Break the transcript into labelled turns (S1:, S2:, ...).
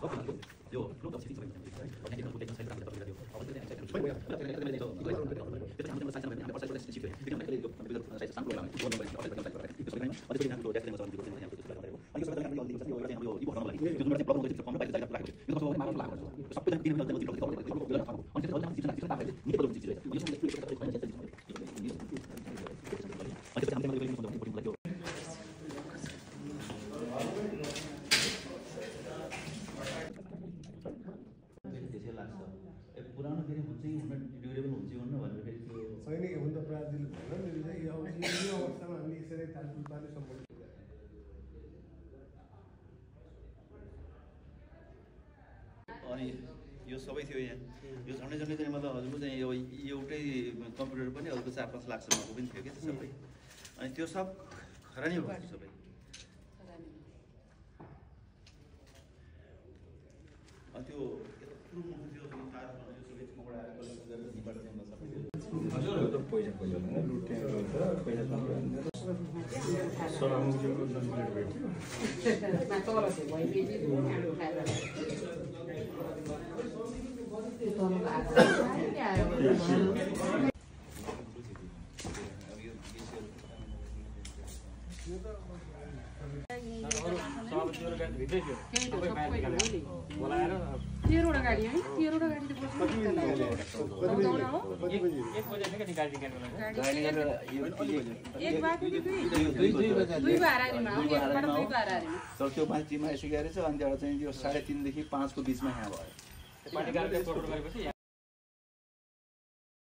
S1: यो लोक दक्षिण सबै है अनि त्यो कुनै छैन तपाईहरुले गरिदियो अब त्यो चाहिँ सबै त्यसपछि हाम्रो साइन्समा हामीले पर्सनल टेस्ट सिक्यो किन मैले यो कम्प्युटर साइन्स साम्पल लगाउने त्यो गर्नु पर्छ त्यसपछि हामी अनि त्यसपछि हाम्रो टेस्ट गर्नु पर्छ अनि त्यसपछि अनि यो सबै हामीले यो चाहिँ हाम्रो यो भर्न लागि त्यो जुन चाहिँ प्रब्लम हुन्छ त्यो पाइन्छ लाग्छ यो कसो मार्न लाग्छ सबै दिन दिनमा जति प्रब्लम अनि त्यसपछि हामी चिज लाग्छ नि प्रब्लम चिज हो यो पुरानो फेरि हुन्छ कि हुन ड्युरेबल हुन्छ कि हुन्न भनेर फेरि त्यो
S2: छैन कि हुन त ब्राजिल भन्न मेरो चाहिँ यो अवस्थामा हामीले यसरी तालपुल पार्ने सम्भव
S1: अनि यो सबै थियो यहाँ यो झन्डै झन्डै चाहिँ मतलब हजुरको चाहिँ यो एउटै कम्प्युटर पनि अरूको 4-5 लाखसम्मको पनि थियो कि सबै अनि त्यो सब खरानी भयो सबै अनि त्यो
S3: तेह्रवटा गाडी है तेह्रवटा गाडी त
S1: त्यो मान्छेमा यसो गरेछ अनि एउटा चाहिँ यो 3:30 देखि 5 को बीचमा यहाँ भयो